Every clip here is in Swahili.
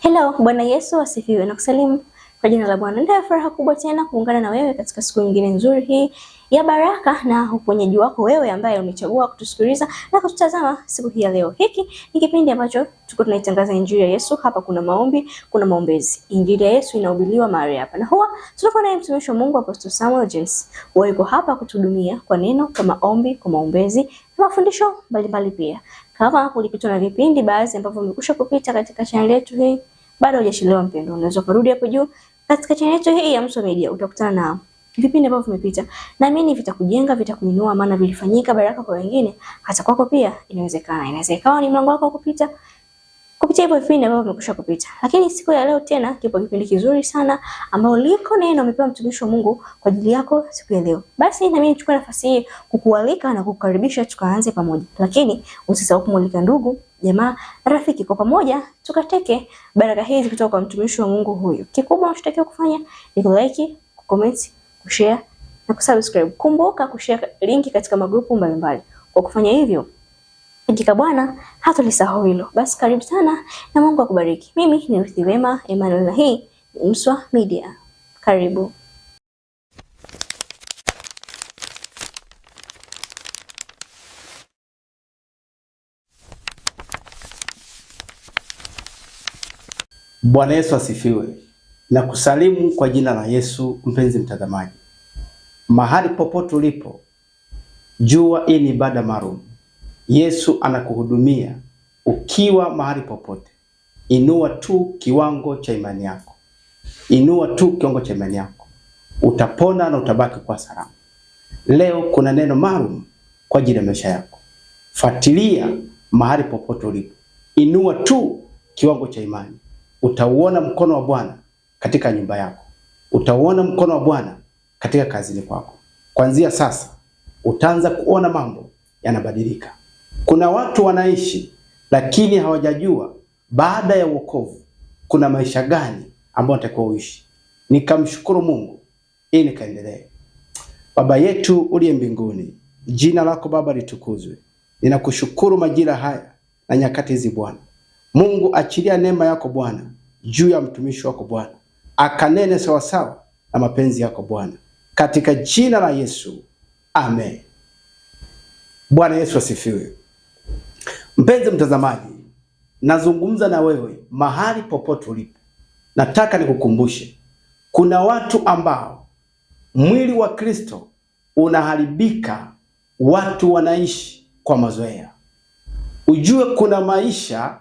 Hello, Bwana Yesu asifiwe na kusalimu kwa jina la Bwana. Ndio furaha kubwa tena kuungana na wewe katika siku nyingine nzuri hii ya baraka na uponyaji wako wewe ambaye umechagua kutusikiliza na kututazama siku hii ya leo. Hiki ni kipindi ambacho tuko tunaitangaza Injili ya Yesu. Hapa kuna maombi, kuna maombezi. Injili ya Yesu inahubiriwa mahali hapa. Na huwa tunakuwa naye mtumishi wa Mungu Apostle Samuel James. Huwa yuko hapa kutuhudumia kwa neno, kwa maombi, kwa maombezi na mafundisho mbalimbali pia. Kama ulipitwa na vipindi baadhi ambavyo vimekwisha kupita katika channel yetu hii, bado hujachelewa mpendwa, unaweza kurudi hapo juu katika channel yetu hii ya Mswa Media, utakutana na vipindi ambavyo vimepita. Naamini vitakujenga, vitakuinua, maana vilifanyika baraka kwa wengine, hata kwako pia inawezekana. Inaweza ikawa ni mlango wako wa kupita kupitia hivyo vipindi ambavyo vimekwisha kupita. Lakini siku ya leo tena kipo kipindi kizuri sana ambao liko neno amepewa mtumishi wa Mungu kwa ajili yako siku ya leo. Basi na mimi nichukue nafasi hii kukualika na kukukaribisha tukaanze pamoja. Lakini usisahau kumwalika ndugu, jamaa, rafiki, kwa pamoja tukateke baraka hizi kutoka kwa mtumishi wa Mungu huyu. Kikubwa unachotakiwa kufanya ni kulike, kucomment, kushare na kusubscribe. Kumbuka kushare linki katika magrupu mbalimbali. Kwa kufanya hivyo, hakika Bwana hatulisahau hilo. Basi karibu sana na Mungu akubariki. Mimi ni Ruth Wema Emmanuel na hii ni Mswa Media. Karibu. Bwana Yesu asifiwe. Na kusalimu kwa jina la Yesu. Mpenzi mtazamaji, mahali popote ulipo, jua hii ni ibada maalum. Yesu anakuhudumia ukiwa mahali popote. Inua tu kiwango cha imani yako, inua tu kiwango cha imani yako, utapona na utabaki kwa salama. Leo kuna neno maalum kwa ajili ya maisha yako. Fuatilia mahali popote ulipo, inua tu kiwango cha imani, utauona mkono wa Bwana katika nyumba yako, utauona mkono wa Bwana katika kazini kwako. Kuanzia sasa utaanza kuona mambo yanabadilika. Kuna watu wanaishi lakini hawajajua baada ya wokovu kuna maisha gani ambayo natakiwa uishi. Nikamshukuru Mungu ili nikaendelee. Baba yetu uliye mbinguni, jina lako Baba litukuzwe. Ninakushukuru majira haya na nyakati hizi Bwana Mungu, achilia neema yako Bwana juu ya mtumishi wako Bwana, akanene sawasawa na mapenzi yako Bwana, katika jina la Yesu, amen. Bwana Yesu asifiwe. Mpenzi mtazamaji, nazungumza na wewe mahali popote ulipo. Nataka nikukumbushe kuna watu ambao mwili wa Kristo unaharibika, watu wanaishi kwa mazoea. Ujue kuna maisha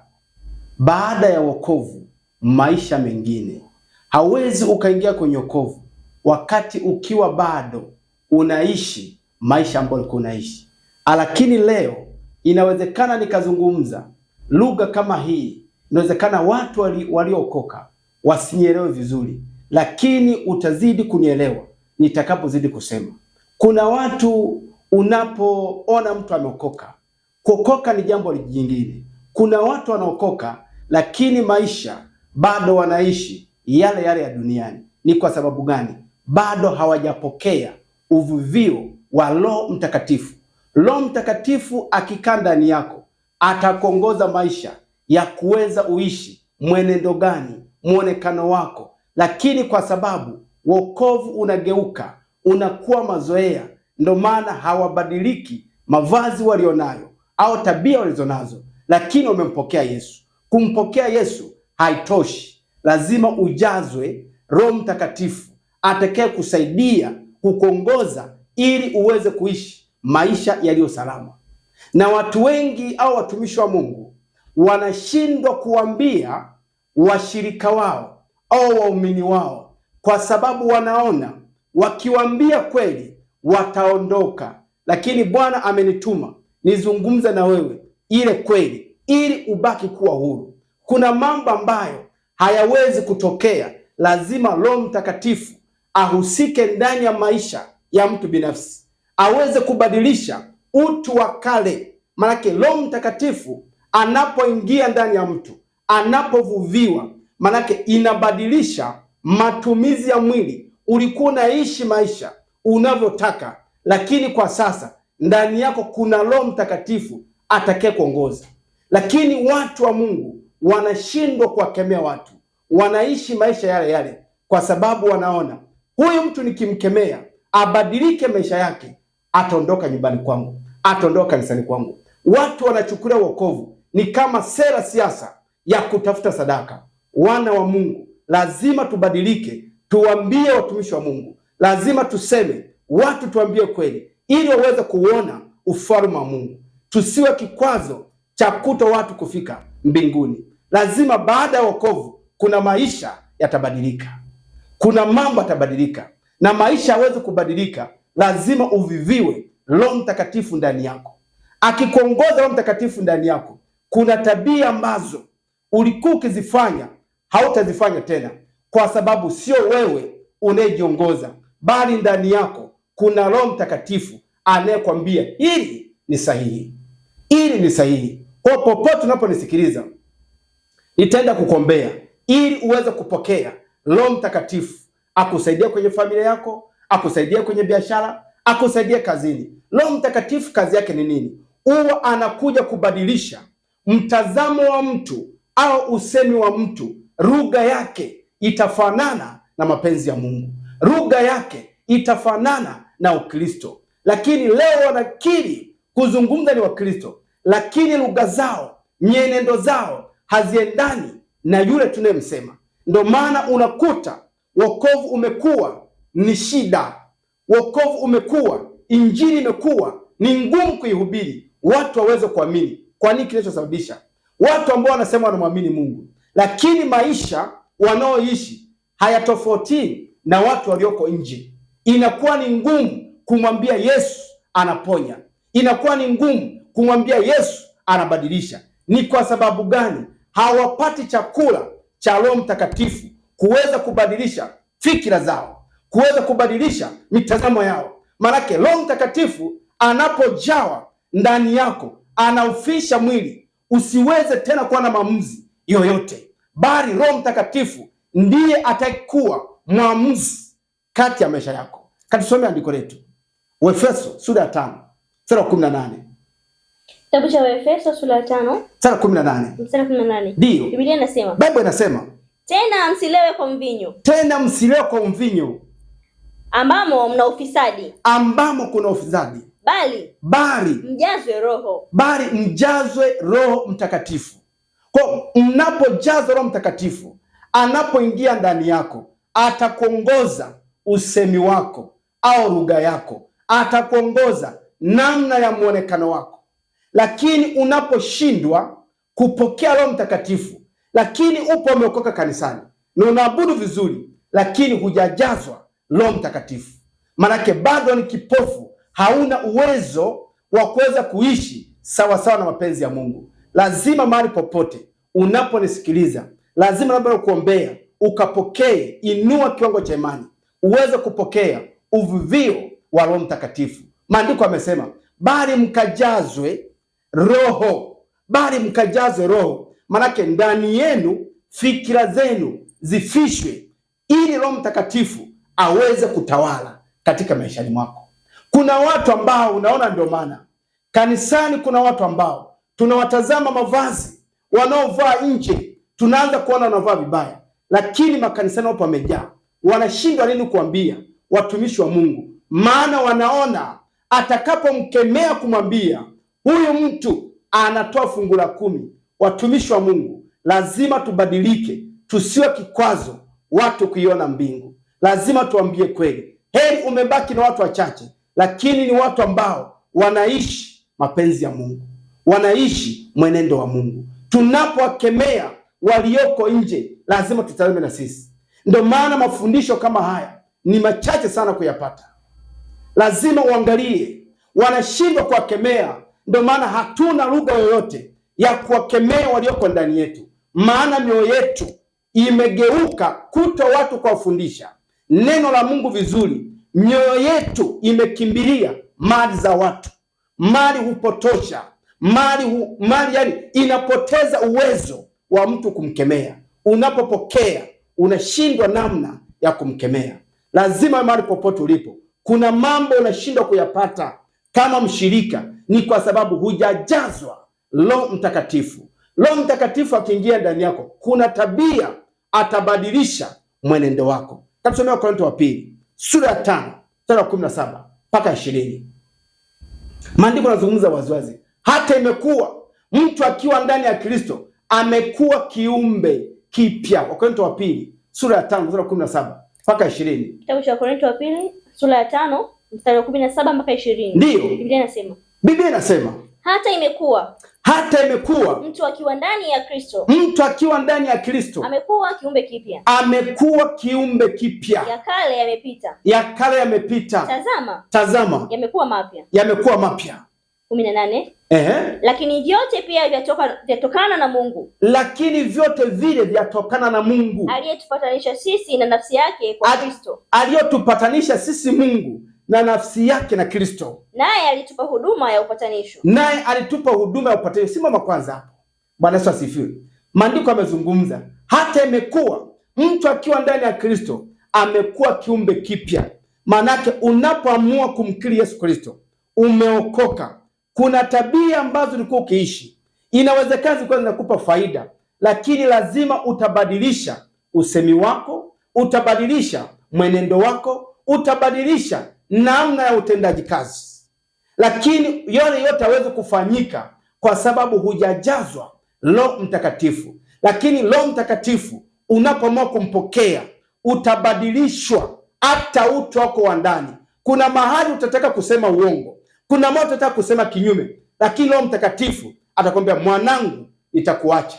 baada ya wokovu, maisha mengine. Hauwezi ukaingia kwenye wokovu wakati ukiwa bado unaishi maisha ambayo ulikuwa unaishi, lakini leo inawezekana nikazungumza lugha kama hii, inawezekana watu waliookoka wasinielewe vizuri, lakini utazidi kunielewa nitakapozidi kusema. Kuna watu unapoona mtu ameokoka, kuokoka ni jambo jingine. Kuna watu wanaokoka lakini maisha bado wanaishi yale yale ya duniani. Ni kwa sababu gani? Bado hawajapokea uvuvio wa Roho Mtakatifu. Roho Mtakatifu akikaa ndani yako atakuongoza maisha ya kuweza uishi mwenendo gani, mwonekano wako. Lakini kwa sababu wokovu unageuka unakuwa mazoea, ndo maana hawabadiliki mavazi walionayo au tabia walizonazo, lakini wamempokea Yesu. Kumpokea Yesu haitoshi, lazima ujazwe Roho Mtakatifu atakaye kusaidia kukuongoza ili uweze kuishi maisha yaliyo salama. Na watu wengi au watumishi wa Mungu wanashindwa kuambia washirika wao au waumini wao, kwa sababu wanaona wakiwaambia kweli wataondoka. Lakini Bwana amenituma nizungumze na wewe ile kweli, ili ubaki kuwa huru. Kuna mambo ambayo hayawezi kutokea, lazima Roho Mtakatifu ahusike ndani ya maisha ya mtu binafsi aweze kubadilisha utu wa kale. Manake Roho Mtakatifu anapoingia ndani ya mtu, anapovuviwa, manake inabadilisha matumizi ya mwili. Ulikuwa unaishi maisha unavyotaka, lakini kwa sasa ndani yako kuna Roho Mtakatifu atakaye kuongoza. Lakini watu wa Mungu Wanashindwa kuwakemea watu, wanaishi maisha yale yale, kwa sababu wanaona huyu mtu nikimkemea abadilike maisha yake, ataondoka nyumbani kwangu, ataondoka kanisani kwangu. Watu wanachukulia wokovu ni kama sera siasa ya kutafuta sadaka. Wana wa Mungu lazima tubadilike, tuambie watumishi wa Mungu, lazima tuseme watu, tuambie kweli, ili waweze kuona ufalme wa Mungu. Tusiwe kikwazo cha kuto watu kufika mbinguni. Lazima baada ya wokovu kuna maisha yatabadilika, kuna mambo yatabadilika, na maisha yaweze kubadilika, lazima uviviwe Roho Mtakatifu ndani yako. Akikuongoza Roho Mtakatifu ndani yako, kuna tabia ambazo ulikuwa ukizifanya hautazifanya tena, kwa sababu sio wewe unayejiongoza, bali ndani yako kuna Roho Mtakatifu anayekwambia hili ni sahihi, hili ni sahihi. Kwa popote unaponisikiliza, nitaenda kukuombea ili uweze kupokea Roho Mtakatifu akusaidia kwenye familia yako, akusaidia kwenye biashara, akusaidie kazini. Roho Mtakatifu kazi yake ni nini? Huwa anakuja kubadilisha mtazamo wa mtu au usemi wa mtu, lugha yake itafanana na mapenzi ya Mungu, lugha yake itafanana na Ukristo. Lakini leo wanakiri kuzungumza ni Wakristo, lakini lugha zao, mienendo zao haziendani na yule tunayemsema. Ndio maana unakuta wokovu umekuwa ni shida, wokovu umekuwa, injili imekuwa ni ngumu kuihubiri, watu waweze kuamini. Kwa nini? Kinachosababisha watu ambao wanasema wanamwamini Mungu, lakini maisha wanaoishi hayatofauti na watu walioko nje. Inakuwa ni ngumu kumwambia Yesu anaponya, inakuwa ni ngumu kumwambia Yesu anabadilisha. Ni kwa sababu gani? Hawapati chakula cha Roho Mtakatifu kuweza kubadilisha fikira zao, kuweza kubadilisha mitazamo yao. Maanake Roho Mtakatifu anapojawa ndani yako anaufisha mwili usiweze tena kuwa na maamuzi yoyote, bali Roho Mtakatifu ndiye atakayekuwa mwamuzi kati ya maisha yako. Katusome andiko letu Waefeso sura ya 5 mstari wa 18. Kitabu cha Waefeso sura ya 5 mstari wa 18. Mstari wa 18. Ndio. Biblia inasema. Biblia inasema, tena msilewe kwa mvinyo. Tena msilewe kwa mvinyo ambamo mna ufisadi. Ambamo kuna ufisadi. Bali mjazwe Roho. Bali mjazwe Roho Mtakatifu. Kwa mnapojazwa Roho Mtakatifu, anapoingia ndani yako, atakuongoza usemi wako au lugha yako, atakuongoza namna ya muonekano wako. Lakini unaposhindwa kupokea Roho Mtakatifu, lakini upo umeokoka kanisani na unaabudu vizuri, lakini hujajazwa Roho Mtakatifu, manake bado ni kipofu, hauna uwezo wa kuweza kuishi sawasawa na mapenzi ya Mungu. Lazima mahali popote unaponisikiliza, lazima labda kuombea ukapokee, inua kiwango cha imani uweze kupokea uvuvio wa Roho Mtakatifu. Maandiko amesema bali mkajazwe Roho, bali mkajazwe Roho, manake ndani yenu fikira zenu zifishwe, ili Roho Mtakatifu aweze kutawala katika maishani mwako. Kuna watu ambao unaona, ndio maana kanisani kuna watu ambao tunawatazama mavazi wanaovaa nje, tunaanza kuona wanavaa vibaya, lakini makanisani wapo wamejaa. Wanashindwa nini kuambia watumishi wa Mungu? Maana wanaona atakapomkemea kumwambia huyu mtu anatoa fungu la 10. Watumishi wa Mungu lazima tubadilike, tusiwe kikwazo watu kuiona mbingu. Lazima tuambie kweli. Heri umebaki na watu wachache, lakini ni watu ambao wanaishi mapenzi ya Mungu, wanaishi mwenendo wa Mungu. Tunapowakemea walioko nje, lazima tutazame na sisi. Ndio maana mafundisho kama haya ni machache sana kuyapata. Lazima uangalie, wanashindwa kuwakemea. Ndio maana hatuna lugha yoyote ya kuwakemea walioko ndani yetu, maana mioyo yetu imegeuka kuto watu kuwafundisha neno la Mungu vizuri. Mioyo yetu imekimbilia mali za watu. Mali hupotosha, mali yani inapoteza uwezo wa mtu kumkemea. Unapopokea unashindwa namna ya kumkemea. Lazima mahali popote ulipo, kuna mambo unashindwa kuyapata kama mshirika, ni kwa sababu hujajazwa Roho Mtakatifu. Roho Mtakatifu akiingia ndani yako, kuna tabia atabadilisha mwenendo wako. Tusomea Wakorintho wa pili sura ya 5 mstari wa 17 mpaka 20. Maandiko yanazungumza waziwazi, hata imekuwa mtu akiwa ndani ya Kristo amekuwa kiumbe kipya. Wakorintho wa pili sura ya 5 mstari wa 17 mpaka 20. Kitabu cha Wakorintho wa pili sura ya 5 mstari wa 17 mpaka 20. Ndio. Biblia inasema hata imekuwa mtu akiwa ndani ya Kristo, mtu akiwa ndani ya Kristo amekuwa kiumbe kipya, amekuwa kiumbe kipya. Ya kale yamepita, ya kale yamepita. Tazama, yamekuwa mapya, yamekuwa mapya. 18. Lakini vyote pia vyatokana na Mungu, lakini vyote vile vyatokana na Mungu aliyetupatanisha sisi na nafsi yake kwa Kristo, aliyotupatanisha sisi Mungu na nafsi yake na Kristo, naye alitupa huduma ya upatanisho, naye alitupa huduma ya upatanisho. Simama kwanza hapo. Bwana Yesu asifiwe. Maandiko yamezungumza hata imekuwa mtu akiwa ndani ya Kristo amekuwa kiumbe kipya. Maanake unapoamua kumkiri Yesu Kristo umeokoka. Kuna tabia ambazo ulikuwa ukiishi, inawezekana zilikuwa zinakupa faida, lakini lazima utabadilisha usemi wako, utabadilisha mwenendo wako, utabadilisha namna ya utendaji kazi. Lakini yale yote hawezi kufanyika kwa sababu hujajazwa Roho Mtakatifu. Lakini Roho Mtakatifu unapoamua kumpokea, utabadilishwa hata utu wako wa ndani. Kuna mahali utataka kusema uongo, kuna mahali utataka kusema kinyume, lakini Roho Mtakatifu atakwambia, mwanangu, nitakuacha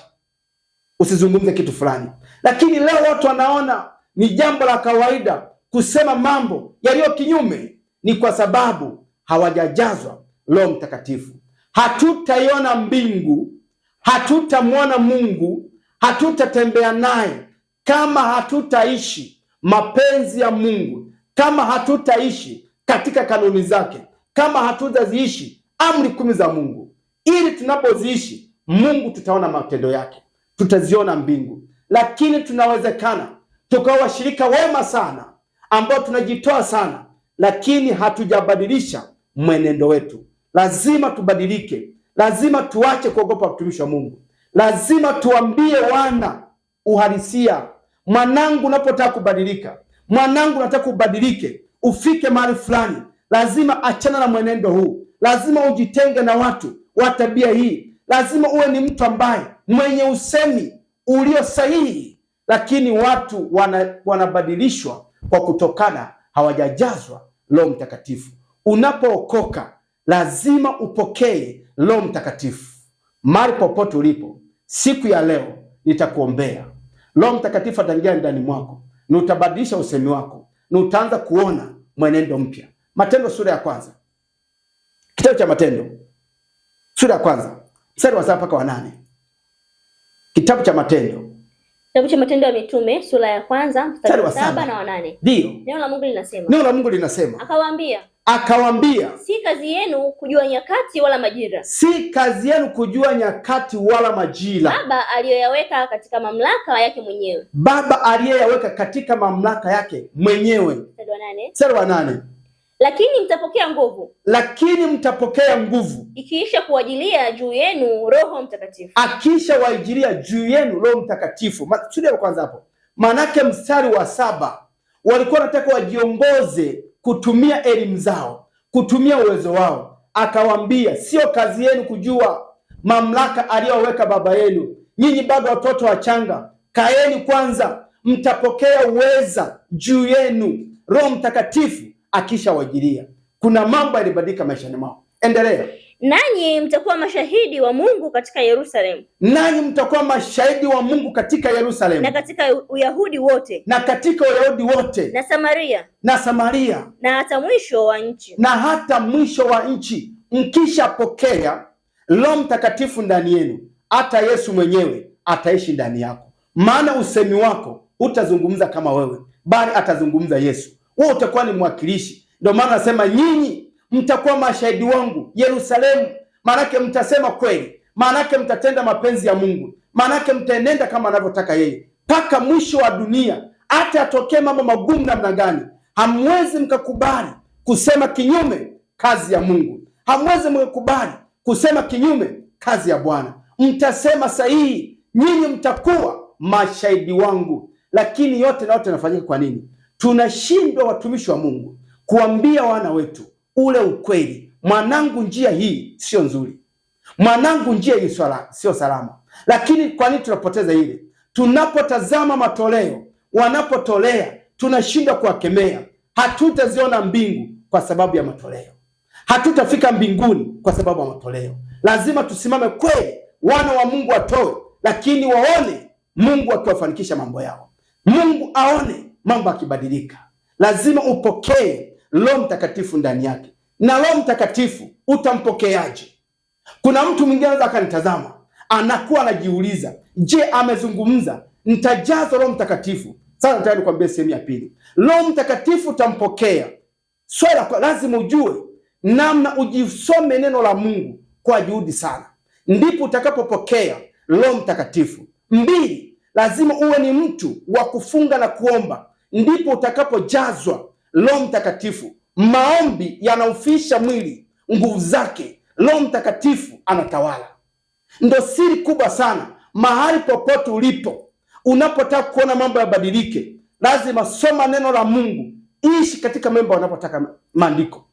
usizungumze kitu fulani. Lakini leo watu wanaona ni jambo la kawaida kusema mambo yaliyo kinyume, ni kwa sababu hawajajazwa Roho Mtakatifu. Hatutaiona mbingu, hatutamwona Mungu, hatutatembea naye kama hatutaishi mapenzi ya Mungu, kama hatutaishi katika kanuni zake, kama hatutaziishi amri 10 za Mungu. Ili tunapoziishi Mungu tutaona matendo yake, tutaziona mbingu. Lakini tunawezekana tukawa washirika wema sana ambao tunajitoa sana, lakini hatujabadilisha mwenendo wetu. Lazima tubadilike, lazima tuache kuogopa watumishi wa Mungu, lazima tuambie wana uhalisia. Mwanangu, unapotaka kubadilika, mwanangu, nataka ubadilike, ufike mahali fulani, lazima achana na mwenendo huu, lazima ujitenge na watu wa tabia hii, lazima uwe ni mtu ambaye mwenye usemi ulio sahihi. Lakini watu wanabadilishwa kwa kutokana hawajajazwa Roho Mtakatifu. Unapookoka lazima upokee Roho Mtakatifu. Mahali popote ulipo siku ya leo nitakuombea. Roho Mtakatifu ataingia ndani mwako na utabadilisha usemi wako na utaanza kuona mwenendo mpya. Matendo sura ya kwanza, kitabu cha Matendo sura ya kwanza mstari wa 7 mpaka wa 8. Kitabu cha Matendo, kitabu cha Matendo ya Mitume sura ya kwanza mstari wa 7 na wa 8. Ndio. Neno la Mungu linasema, neno la Mungu linasema, akawaambia, si kazi yenu kujua nyakati wala majira, si kazi yenu kujua nyakati wala majira, Baba aliyoyaweka katika mamlaka yake mwenyewe, Baba aliyeyaweka katika mamlaka yake mwenyewe. Mstari wa 8. Lakini mtapokea nguvu, lakini mtapokea nguvu ikiisha kuwajilia juu yenu Roho Mtakatifu, akiisha waajilia juu yenu Roho Mtakatifu. Sura ya kwanza hapo, maanake mstari wa 7 walikuwa wanataka wajiongoze kutumia elimu zao, kutumia uwezo wao. Akawaambia, sio kazi yenu kujua mamlaka aliyoweka baba yenu, nyinyi bado watoto wachanga, kaeni kwanza, mtapokea uweza juu yenu Roho Mtakatifu akishawajilia. Kuna mambo yalibadilika maishani mwao. Endelea. Nanyi mtakuwa mashahidi wa Mungu katika Yerusalemu, nanyi mtakuwa mashahidi wa Mungu katika Yerusalemu, na katika Uyahudi wote, na katika Uyahudi wote, na Samaria, na Samaria, na hata mwisho wa nchi, na hata mwisho wa nchi. Mkishapokea Roho Mtakatifu ndani yenu, hata Yesu mwenyewe ataishi ndani yako. Maana usemi wako utazungumza kama wewe, bali atazungumza Yesu. Wewe utakuwa ni mwakilishi. Ndio maana nasema nyinyi mtakuwa mashahidi wangu Yerusalemu. Maanake mtasema kweli, maanake mtatenda mapenzi ya Mungu, maanake mtaenenda kama anavyotaka yeye mpaka mwisho wa dunia. Hata atokee mambo magumu namna gani, hamwezi mkakubali kusema kinyume kazi ya Mungu, hamwezi mkakubali kusema kinyume kazi ya Bwana. Mtasema sahihi, nyinyi mtakuwa mashahidi wangu. Lakini yote na yote yanafanyika kwa nini? Tunashindwa watumishi wa Mungu kuambia wana wetu ule ukweli. Mwanangu, njia hii sio nzuri, mwanangu, njia hii sio salama. Lakini kwa nini tunapoteza ile? Tunapotazama matoleo wanapotolea, tunashindwa kuwakemea. Hatutaziona mbingu kwa sababu ya matoleo, hatutafika mbinguni kwa sababu ya matoleo. Lazima tusimame kweli, wana wa Mungu watoe, lakini waone Mungu akiwafanikisha mambo yao, Mungu aone mambo akibadilika. Lazima upokee Roho Mtakatifu ndani yake. Na Roho Mtakatifu utampokeaje? Kuna mtu mwingine anaweza akanitazama, anakuwa anajiuliza, je, amezungumza nitajazwa Roho Mtakatifu? Sasa nataka nikwambie sehemu ya pili, Roho Mtakatifu utampokea. Swala kwa lazima ujue namna, ujisome neno la Mungu kwa juhudi sana, ndipo utakapopokea Roho Mtakatifu. Mbili, lazima uwe ni mtu wa kufunga na kuomba, ndipo utakapojazwa Roho Mtakatifu. Maombi yanaufisha mwili nguvu zake, Roho Mtakatifu anatawala. Ndo siri kubwa sana. Mahali popote ulipo, unapotaka kuona mambo yabadilike, lazima soma neno la Mungu, ishi katika mambo wanapotaka maandiko,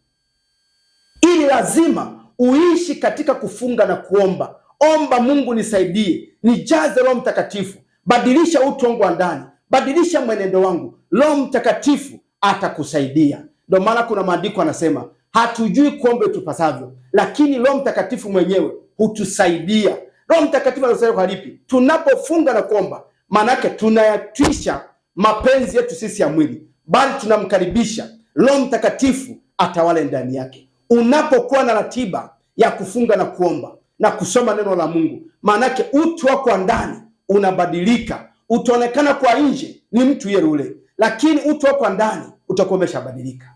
ili lazima uishi katika kufunga na kuomba. Omba Mungu, nisaidie, nijaze Roho Mtakatifu, badilisha utu wangu wa ndani, badilisha mwenendo wangu. Roho Mtakatifu atakusaidia. Ndio maana kuna maandiko anasema hatujui kuomba tupasavyo, lakini Roho Mtakatifu mwenyewe hutusaidia. Roho Mtakatifu anatusaidia kwa lipi? Tunapofunga na kuomba, maanake tunayatwisha mapenzi yetu sisi ya mwili, bali tunamkaribisha Roho Mtakatifu atawale ndani yake. Unapokuwa na ratiba ya kufunga na kuomba na kusoma neno la Mungu, maanake utu wako wa ndani unabadilika. Utaonekana kwa nje ni mtu yule yule, lakini utu wako wa ndani utakuwa umeshabadilika.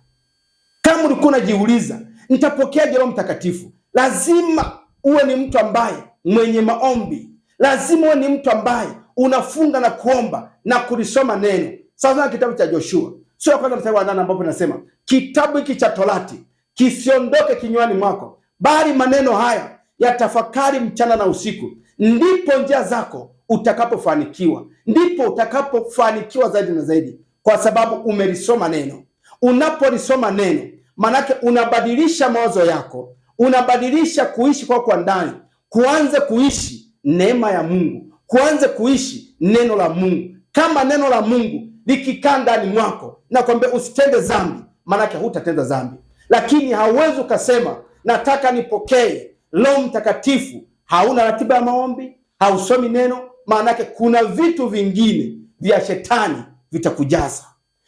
Kama ulikuwa unajiuliza nitapokeaje Roho Mtakatifu, lazima uwe ni mtu ambaye mwenye maombi, lazima uwe ni mtu ambaye unafunga na kuomba na kulisoma neno. Sasa kitabu cha Joshua sura ya 1 mstari wa 8 ambapo nasema kitabu hiki cha Torati kisiondoke kinywani mwako, bali maneno haya yatafakari mchana na usiku, ndipo njia zako utakapofanikiwa, ndipo utakapofanikiwa zaidi na zaidi, kwa sababu umelisoma neno. Unapolisoma neno, manake unabadilisha mawazo yako, unabadilisha kuishi kwako kwa ndani, kuanze kuishi neema ya Mungu, kuanze kuishi neno la Mungu. Kama neno la Mungu likikaa ndani mwako, nakwambia usitende dhambi, manake hutatenda dhambi. Lakini hauwezi ukasema nataka nipokee Roho Mtakatifu, hauna ratiba ya maombi, hausomi neno, maanake kuna vitu vingine vya shetani vitakujaza.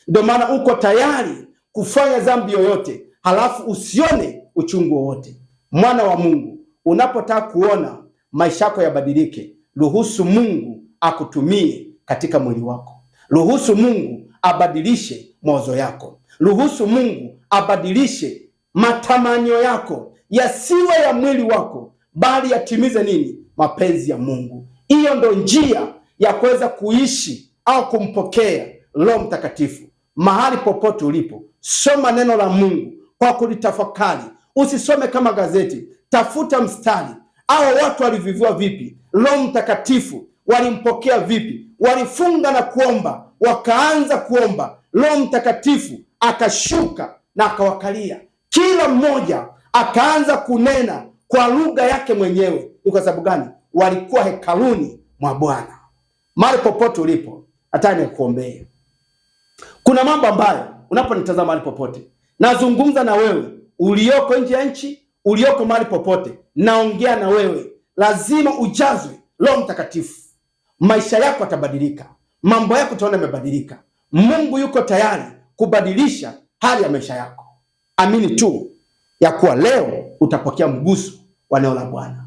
Ndio maana uko tayari kufanya dhambi yoyote, halafu usione uchungu wowote. Mwana wa Mungu, unapotaka kuona maisha yako yabadilike, ruhusu Mungu akutumie katika mwili wako. Ruhusu Mungu abadilishe mawazo yako. Ruhusu Mungu abadilishe matamanio yako yasiwe ya mwili wako, bali yatimize nini? Mapenzi ya Mungu. Hiyo ndo njia ya kuweza kuishi au kumpokea Roho Mtakatifu. Mahali popote ulipo, soma neno la Mungu kwa kulitafakari. Usisome kama gazeti, tafuta mstari. Hao watu waliviviwa vipi? Roho Mtakatifu walimpokea vipi? Walifunga na kuomba, wakaanza kuomba, Roho Mtakatifu akashuka na akawakalia, kila mmoja akaanza kunena kwa lugha yake mwenyewe. Ni kwa sababu gani? Walikuwa hekaluni mwa Bwana. Mahali popote ulipo, hata nikuombee. Kuna mambo ambayo unaponitazama mahali popote, nazungumza na wewe ulioko nje ya nchi, ulioko mahali popote, naongea na wewe. Lazima ujazwe Roho Mtakatifu, maisha yako yatabadilika, mambo yako utaona yamebadilika. Mungu yuko tayari kubadilisha hali ya maisha yako. Amini tu ya kuwa leo utapokea mguso wa neno la Bwana.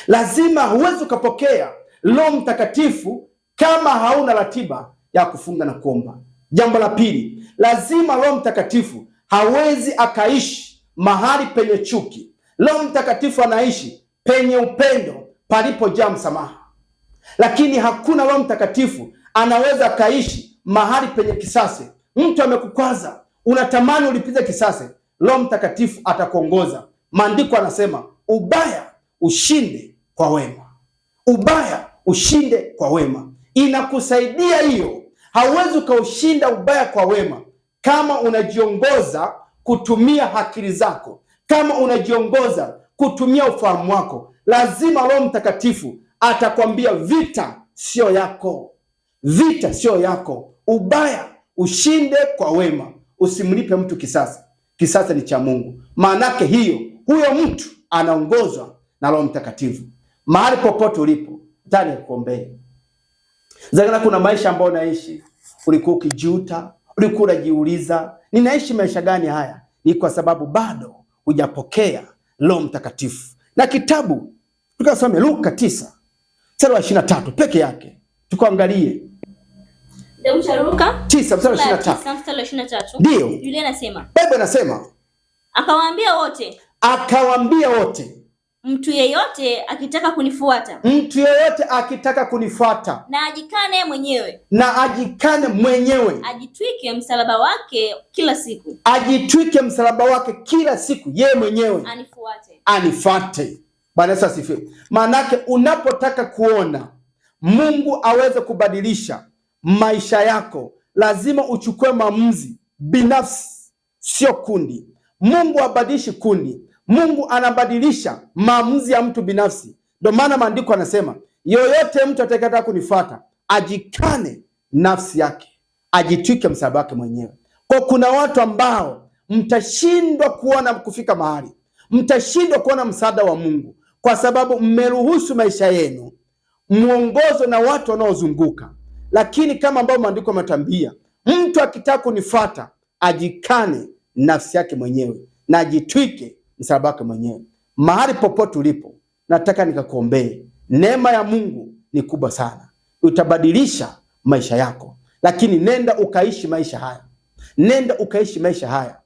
Lazima, huwezi ukapokea Roho Mtakatifu kama hauna ratiba ya kufunga na kuomba. Jambo la pili, lazima Roho Mtakatifu hawezi akaishi mahali penye chuki. Roho Mtakatifu anaishi penye upendo, palipojaa msamaha. Lakini hakuna Roho Mtakatifu anaweza akaishi mahali penye kisasi. Mtu amekukwaza, unatamani ulipize kisasi, Roho Mtakatifu atakuongoza. Maandiko anasema ubaya ushinde kwa wema. Ubaya ushinde kwa wema. Inakusaidia hiyo. Hauwezi ukaushinda ubaya kwa wema kama unajiongoza kutumia akili zako, kama unajiongoza kutumia ufahamu wako. Lazima Roho Mtakatifu atakwambia vita sio yako, vita sio yako. Ubaya ushinde kwa wema, usimlipe mtu kisasi. Kisasi ni cha Mungu. Maanake hiyo, huyo mtu anaongozwa na Roho Mtakatifu. Mahali popote ulipo, ndani kuombea. Zangana, kuna maisha ambayo unaishi, ulikuwa ukijuta, ulikuwa unajiuliza, ninaishi maisha gani haya? Ni kwa sababu bado hujapokea Roho Mtakatifu. Na kitabu tukasome Luka 9:23 peke yake, tukaangalie Kitabu cha Luka 9:23. 9:23. Ndio. Biblia inasema, Biblia inasema, akawaambia wote, akawaambia wote, mtu yeyote akitaka kunifuata, mtu yeyote akitaka kunifuata, na ajikane mwenyewe, na ajikane mwenyewe, ajitwike msalaba wake kila siku, ajitwike msalaba wake kila siku, yeye mwenyewe anifuate, anifuate. Bwana Yesu asifiwe. Maanake unapotaka kuona Mungu aweze kubadilisha maisha yako, lazima uchukue maamuzi binafsi, sio kundi. Mungu habadilishi kundi, Mungu anabadilisha maamuzi ya mtu binafsi. Ndio maana maandiko anasema yoyote mtu atakayetaka kunifuata ajikane nafsi yake, ajitwike msalaba wake mwenyewe. Kwa kuna watu ambao mtashindwa kuona kufika mahali, mtashindwa kuona msaada wa Mungu kwa sababu mmeruhusu maisha yenu muongozo na watu wanaozunguka. Lakini kama ambao maandiko yametuambia, mtu akitaka kunifuata ajikane nafsi yake mwenyewe na ajitwike msalaba wake mwenyewe. Mahali popote ulipo, nataka nikakuombee. Neema ya Mungu ni kubwa sana, utabadilisha maisha yako, lakini nenda ukaishi maisha haya, nenda ukaishi maisha haya.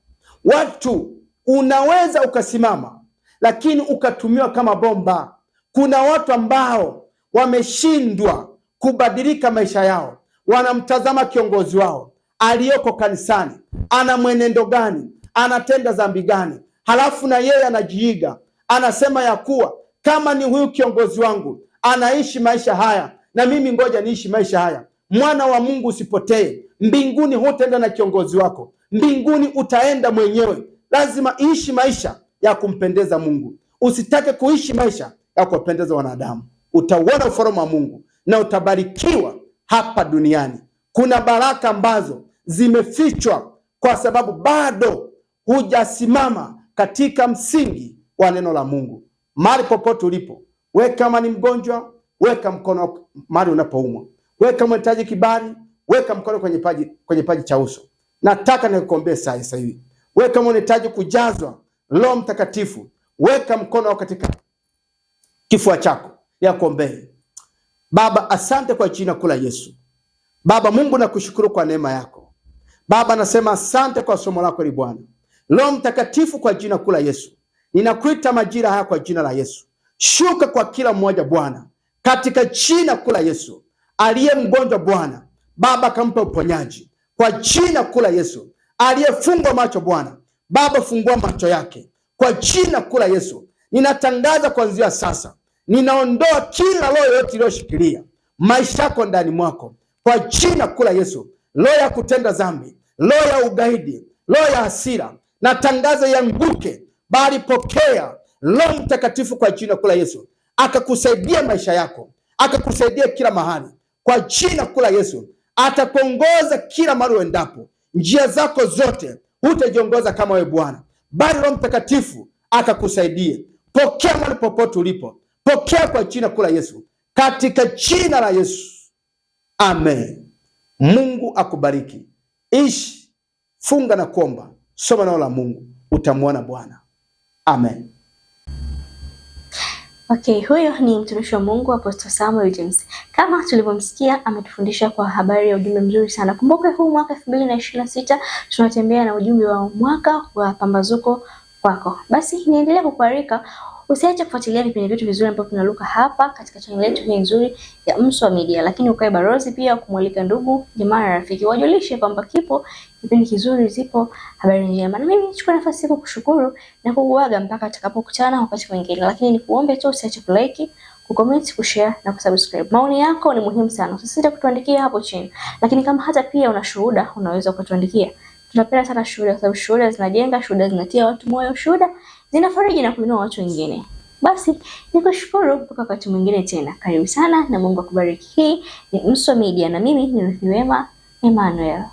Watu unaweza ukasimama, lakini ukatumiwa kama bomba. Kuna watu ambao wameshindwa kubadilika maisha yao, wanamtazama kiongozi wao aliyoko kanisani, ana mwenendo gani, anatenda dhambi gani, halafu na yeye anajiiga, anasema ya kuwa kama ni huyu kiongozi wangu anaishi maisha haya, na mimi ngoja niishi maisha haya. Mwana wa Mungu, usipotee. Mbinguni hutaenda na kiongozi wako, mbinguni utaenda mwenyewe. Lazima ishi maisha ya kumpendeza Mungu, usitake kuishi maisha ya kuwapendeza wanadamu. Utauona ufalme wa Mungu na utabarikiwa hapa duniani. Kuna baraka ambazo zimefichwa kwa sababu bado hujasimama katika msingi wa neno la Mungu. Mahali popote ulipo, we kama ni mgonjwa, weka mkono mahali unapoumwa. We kama unahitaji kibali, weka mkono kwenye paji cha uso. Nataka nikuombee sasa hivi. We kama unahitaji kujazwa Roho Mtakatifu, weka mkono katika kifua chako ya kuombee. Baba, asante kwa jina kula Yesu. Baba Mungu, nakushukuru kwa neema yako. Baba, nasema asante kwa somo lako li Bwana. Roho Mtakatifu, kwa jina kula Yesu, ninakuita majira haya kwa jina la Yesu. Shuka kwa kila mmoja Bwana, katika jina kula Yesu. Aliye mgonjwa Bwana, Baba kampa uponyaji kwa jina kula Yesu. Aliyefungwa macho Bwana, Baba fungua macho yake kwa jina kula Yesu. Ninatangaza kuanzia sasa, ninaondoa kila roho yoyote iliyoshikilia maisha yako ndani mwako kwa jina kula Yesu. Roho ya kutenda dhambi, roho ya ugaidi, roho ya hasira, natangaza ianguke, bali pokea Roho Mtakatifu kwa jina kula Yesu, akakusaidia maisha yako, akakusaidia kila mahali kwa jina kula Yesu. Atakuongoza kila mahali uendapo, njia zako zote hutajiongoza kama wewe Bwana, bali Roho Mtakatifu akakusaidie. Pokea mahali popote ulipo, pokea kwa jina kula Yesu, katika jina la Yesu, amen. Mungu akubariki. Ishi, funga na kuomba, soma neno la Mungu, utamwona Bwana. Amen. Okay, huyo ni mtumishi wa Mungu Apostle Samuel James. Kama tulivyomsikia ametufundisha kwa habari ya ujumbe mzuri sana. Kumbuka huu mwaka 2026 tunatembea na ujumbe wa mwaka wa pambazuko kwako. Basi niendelee kukualika usiache kufuatilia vipindi vyetu vizuri ambavyo tunaruka hapa katika channel yetu hii nzuri ya Mswa Media, lakini ukae barozi pia kumwalika ndugu, jamaa na rafiki, wajulishe kwamba kipo kipindi kizuri, zipo habari njema. Na mimi nichukue nafasi hii kukushukuru na kukuaga mpaka tutakapokutana wakati mwingine, lakini nikuombe tu usiache kulike, kucomment, kushare na kusubscribe. Maoni yako ni muhimu sana, usisite kutuandikia hapo chini. Lakini kama hata pia una shuhuda, unaweza ukatuandikia. Tunapenda sana shuhuda, kwa sababu shuhuda zinajenga, shuhuda zinatia watu moyo, shuhuda zinafariji na kuinua watu wengine. Basi nikushukuru mpaka wakati mwingine tena. Karibu sana na Mungu akubariki. Hii ni Mswa Media na mimi ni Ruth Wema Emmanuel.